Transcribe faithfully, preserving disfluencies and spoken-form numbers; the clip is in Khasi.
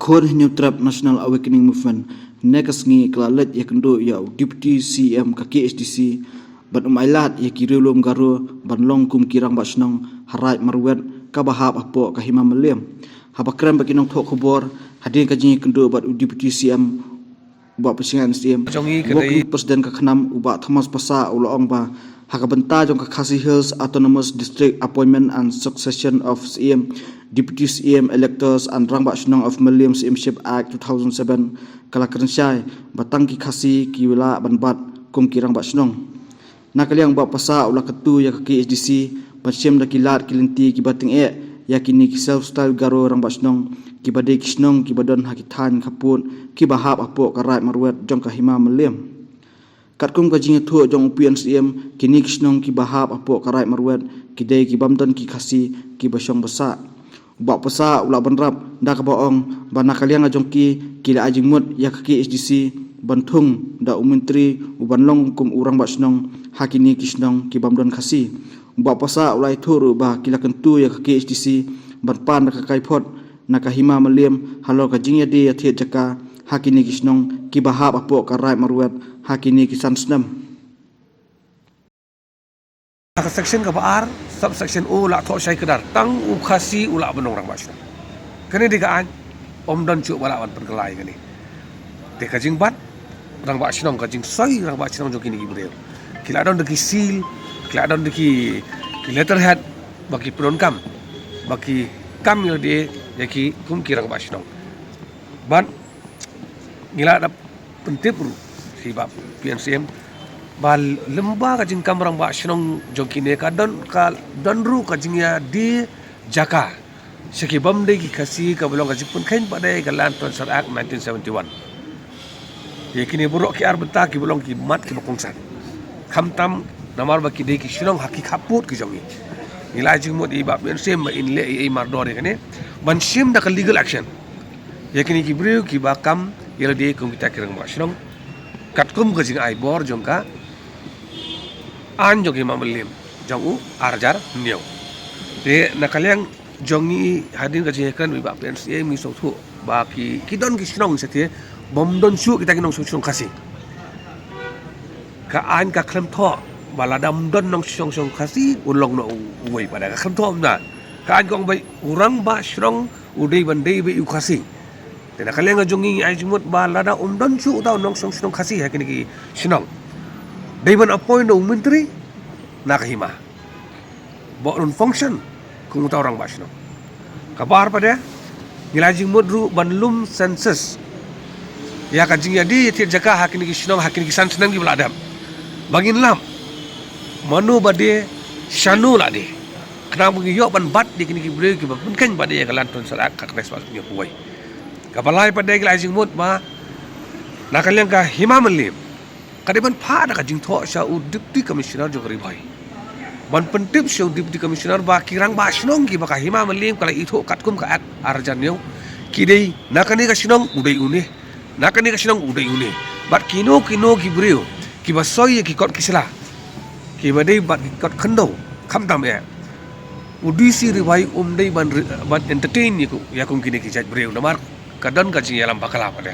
Khun Hynñiewtrep National Awakening Movement, ne ka sngi ka la leit ïakynduh ïa u Deputy C M ka K H D C, ban um ailad ïa ki riewlum Garo ban long kum ki rangbah shnong ha Raid Marwet kaba hap hapoh ka Hima Mylliem. Haba kren bad ki nongthoh khubor hadien ka jingïakynduh bad u Deputy C M, Bah Pynshngaiñ Syiem, Jong ngi ka Working dei President ka KHNAM, u Bah Thomas Passah, u la ong ba ha ka bynta jong ka Khasi Hills Autonomous District Appointment and Succession of Syiem, Deputy Syiem, Electors and Rangbah Shnong of Mylliem Syiemship Act two thousand seven, ka la kren shai ba tang ki Khasi ki lah ban bat kum ki rangbah shnong. Na ka liang Bah Passah u la kyntu ïa ka K H D C ban shim da ki lad ki lynti kiba tyngeh ïa kine ki self style Garo rangbah shnong, kiba dei ki shnong kiba don ha ki thaiñ khappud kiba hap hapoh ka Raid Marwet jong ka Hima Mylliem. Katkum ka jingïathuh jong u P N Syiem, kine ki shnong kiba hap hapoh ka Raid Marwet ki dei ki bym don ki Khasi kiba shong ba sah. U Bah Passah u la bynrap da kaba ong ba na ka liang jong ki, ki la ai jingmut ïa ka K H D C ban thung da u Myntri u ban long kum u rangbah shnong ha kine ki shnong ki bym don Khasi. U Bah Passah u la ïathuh ruh ba ki la kyntu ïa ka K H D C ban pan da ka kaiphod na ka Hima Mylliem halor ka jingïadie ïathied jaka ha kine ki shnong kiba hap hapoh ka Raid Marwet ha kine ki san snem. Ha ka section kaba ar, subsection O, la thoh shai kdar tang u Khasi u lah ban long rangbah shnong. Kane dei ka aiñ, ym don shuh ba lah ban pynkylla ïa kane. Te ka jingbat rangbah shnong, ka jingsoi rangbah shnong jong kine ki briew, ki la don da ki seal, ki la don da ki, ki letterhead ba ki pyndonkam, ba ki kam ïalade ïa ki kum ki rangbah shnong. Bad ngi la da pyntip ruh sha i Bah P N Syiem ba lyngba ka jingkam rangbah shnong jong kine ka don, ka don ruh ka jingïadie jaka sha ki bym dei ki Khasi kaba long ka jingpynkheiñ pat da ka Land Transfer Act nineteen seventy-one. Ïa kine baroh ki ar bynta kiba long ki mat kiba kongsan, khamtam namar ba ki dei ki shnong ha ki khappud ki jong ngi. Ngi la ai jingmut ïa i Bah P N Syiem ba in leh ei ei mardor ïa kane, ban shim da ka legal action ïa kine ki briew kiba kam ïalade kum kita ki rangbah shnong, katkum ka jingai bor jong ka aiñ jong ka Hima Mylliem jong u ar hajar hynñiew. Te na ka liang jong ngi hadien ka jingïakren bad i Bah P N Syiem, ngi sngewthuh ba ki, ki don ki shnong shatei bym don shuh kita ki nongshong shnong Khasi. Ka aiñ ka khlem thoh ba lada ym don nongshong shnong Khasi un long noh u, uwei pat, ka khlem thoh kumta. Ka aiñ ka ong ba u rangbah shnong u dei ban dei ba u Khasi. Te na ka liang ka jong ngi, ngi ai jingmut ba lada ym don shuh uta u nongshong shnong Khasi ha kine ki shnong, dei ban appoint da u Myntri na ka Hima ba un function kum uta u rangbah shnong. Kaba ar pat de, ngi la ai jingmut ruh ban lum census ïa ka jingïadie ïathied jaka ha kine ki shnong ha kine ki san snem kiba la dep, ba ngin lap mano ba die, shano la die. Khnang ba ngi ïoh ban bat ïa kine ki briew kiba pynkheiñ pat ïa ka Land Transfer Act khatkhyndai spah hynñiewphew wei. Kaba lai pat de, ngi la ai jingmut ba na ka liang ka Hima Mylliem, ka dei ban phah da ka jingthoh sha u Deputy Commissioner jong ka Ri Bhoi, ban pyntip sha u Deputy Commissioner ba ki rangbah shnong kiba ka Hima Mylliem ka la ithuh katkum ka Act ar hajar hynñiew, ki dei na kane ka shnong u dei une, na kane ka shnong u dei une. Bad kino kino ki briew kiba soi ïa ki kot ki sla, kiba dei bad ki kot khyndew, khamtam eh, u D C Ri Bhoi um dei ban re-, ban entertain ïa ku, ïa kum kine ki jait briew namar ka don ka jingïalam bakla pat de.